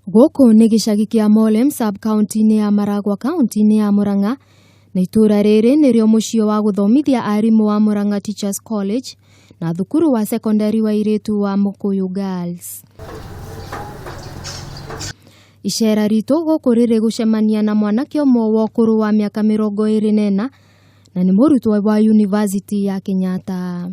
Gũkũ nĩ gĩcagi kĩa Molem sub county-inĩ ya Maragua kaunti-inĩ ya Murang'a na itũũra rĩrĩ nĩrĩo mũciĩ wa gũthomithia arimũ wa Murang'a Teachers College na thukuru wa sekondari wa airĩtu wa Mukuyu Girls. Icera ritũ gũkũ rĩrĩ gũcemania na mwanake ũmwe wa ũkũrũ wa mĩaka 24 na nĩ mũrutwo wa University ya Kenyatta.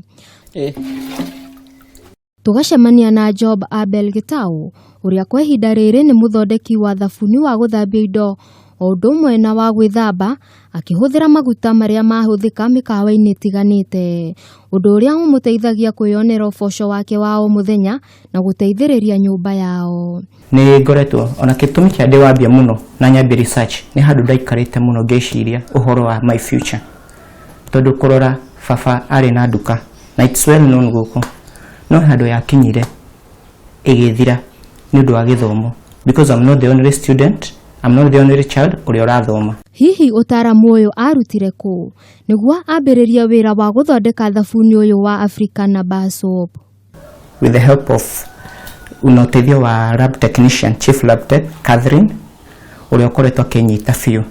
Tũgacemania na Job Abel Gitau ũrĩa kwa ihinda rĩrĩ nĩ mũthondeki wa thabuni wa gũthambia indo o ũndũ ũmwe na wa gwĩthamba akĩhũthĩra maguta marĩa mahũthĩka mĩkawa-inĩ ĩtiganĩte, ũndũ ũrĩa ũmũteithagia kwĩyonera ũboco wake wa o mũthenya na gũteithĩrĩria nyũmba yao. Nĩ ngoretwo ona gĩtũmi kĩa ndĩwambia mũno na nyambie research nĩ handũ ndaikarĩte mũno ngĩciria ũhoro wa my future, tondũ kũrora baba arĩ na nduka na it's well known gũkũ, no handũ yakinyire ĩgĩthira nĩ ũndũ wa gĩthomo, because I'm not the only student, I'm not the only child ũrĩa ũrathoma. Hihi ũtaaramu ũyũ arutire kũ nĩguo ambĩrĩrie wĩra wa gũthondeka thabuni ũyũ wa Africana Bar Soap? With the help of na ũteithio wa lab technician, chief lab tech Catherine, ũrĩa ũkoretwo akĩnyita biũ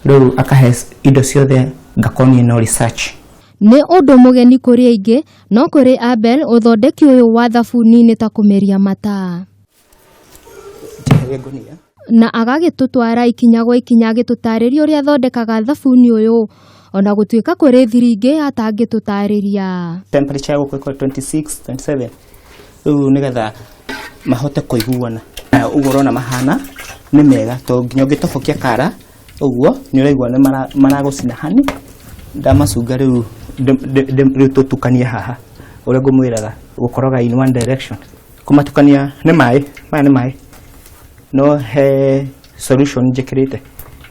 rĩu akahe indo ciothe ngakorwo niĩ no research. Nĩ ũndũ mũgeni kũrĩ aingĩ, no kũrĩ Abel ũthondeki ũyũ wa thabuni nĩ ta kũmeria mata. Njeherie ngũnia. Na agagĩtũtwara ikinya gwa ikinya agĩtũtarĩria ũrĩa athondekaga thabuni ũyũ, ona gũtuĩka kũrĩ thiri ingĩ atangĩtũtarĩria. Temperature ya gũkũ ĩkorwo 26 27 rĩu nĩgetha mahote kũiguana. Na ũguo ũrona mahana nĩ mega, tondũ nginya ũngĩtobokia kara ũguo nĩ ũraigua nĩ maragũcina hani. Ndamacunga rĩu rĩu tũtukanie haha ũrĩa ngũmwĩraga gũkoroga in one direction, kũmatukania nĩ maĩ maya, nĩ maĩ no he solution njĩkĩrĩte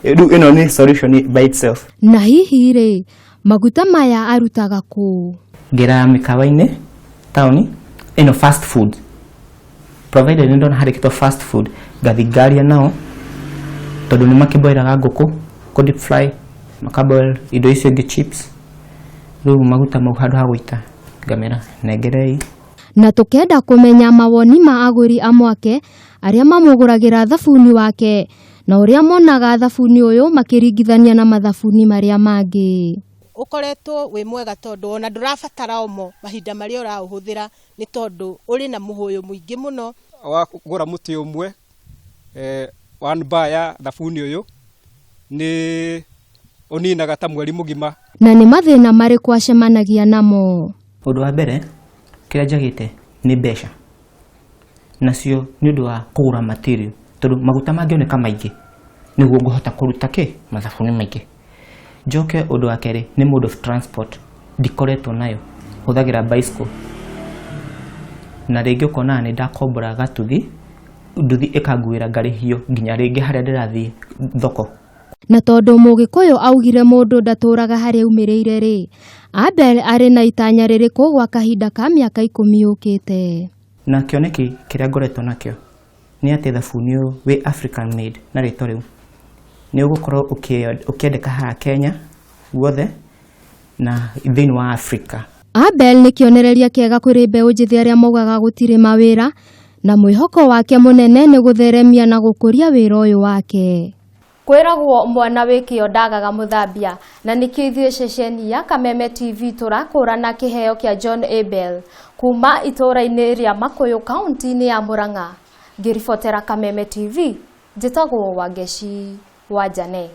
rĩu, ĩno nĩ solution by itself. Na hihi rĩ, maguta maya arutaga kũ? Ngĩra mĩkawa-inĩ taũni ĩno, fast food, provided nĩ ndona harĩkĩtwo fast food, ngathi ngaria nao, tondũ nĩ makĩboiraga ngũkũ, kũ deep fry, makaboil indo icio ingĩ, chips. Rĩu maguta mau handũ ha gũita ngamera nengerei. Na tũkenda kũmenya mawoni ma agũri amwe ake arĩa mamũgũragĩra thabuni wake na ũrĩa monaga thabuni ũyũ makĩringithania na mathabuni marĩa mangĩ. Ũkoretwo wĩ mwega tondũ ona ndũrabatara omo mahinda marĩa ũraũhũthĩra, nĩ tondũ ũrĩ na mũhũyũ mũingĩ mũno. Wagũra mũtĩ ũmwe, one bar ya thabuni ũyũ, nĩ ũninaga ta mweri mũgima. Na nĩ mathĩna marĩkũ acemanagia namo? Ũndũ wa mbere kĩrĩa njagĩte nĩ mbeca, nacio nĩ ũndũ wa kũgũra material, tondũ maguta mangĩoneka maingĩ nĩguo ngũhota kũruta kĩ mathabuni maingĩ. Njoke ũndũ wa kerĩ nĩ mode of transport, ndikoretwo nayo, hũthagĩra bicycle, na rĩngĩ ũkonaga nĩ ndakombora gatuthi, nduthi ĩkanguĩra ngarĩhio nginya rĩngĩ harĩa ndĩrathiĩ thoko. Na tondũ Mũgĩkũyũ augire mũndũ ndatũraga harĩa aumĩrĩire rĩ, Abel arĩ na itanya rĩrĩkũ gwa kahinda ka mĩaka 10 yũkĩte? Na kĩoneki kĩrĩa ngoretwo nakĩo nĩ atĩ thabuni ũyũ wĩ African made na rĩtwa rĩu nĩ ũgũkorwo ũkĩendeka haha Kenya guothe na thĩinĩ wa Africa. Abel nĩ kĩonereria kĩega kũrĩ mbeũ njĩthĩ arĩa maugaga gũtirĩ mawĩra, na mwĩhoko wake mũnene nĩ gũtheremia na gũkũria wĩra ũyũ wake. Kwĩragwo mwana wĩ kĩo ndagaga mũthambia, na nĩkĩo ithuĩ ceceni ya Kameme TV tũrakũrana kĩheo kĩa John Abel kuma itũũra-inĩ rĩa Makũyũ kaunti-inĩ ya Murang'a. Ngĩribotera Kameme TV, njĩtagwo Wangeci wa Jane.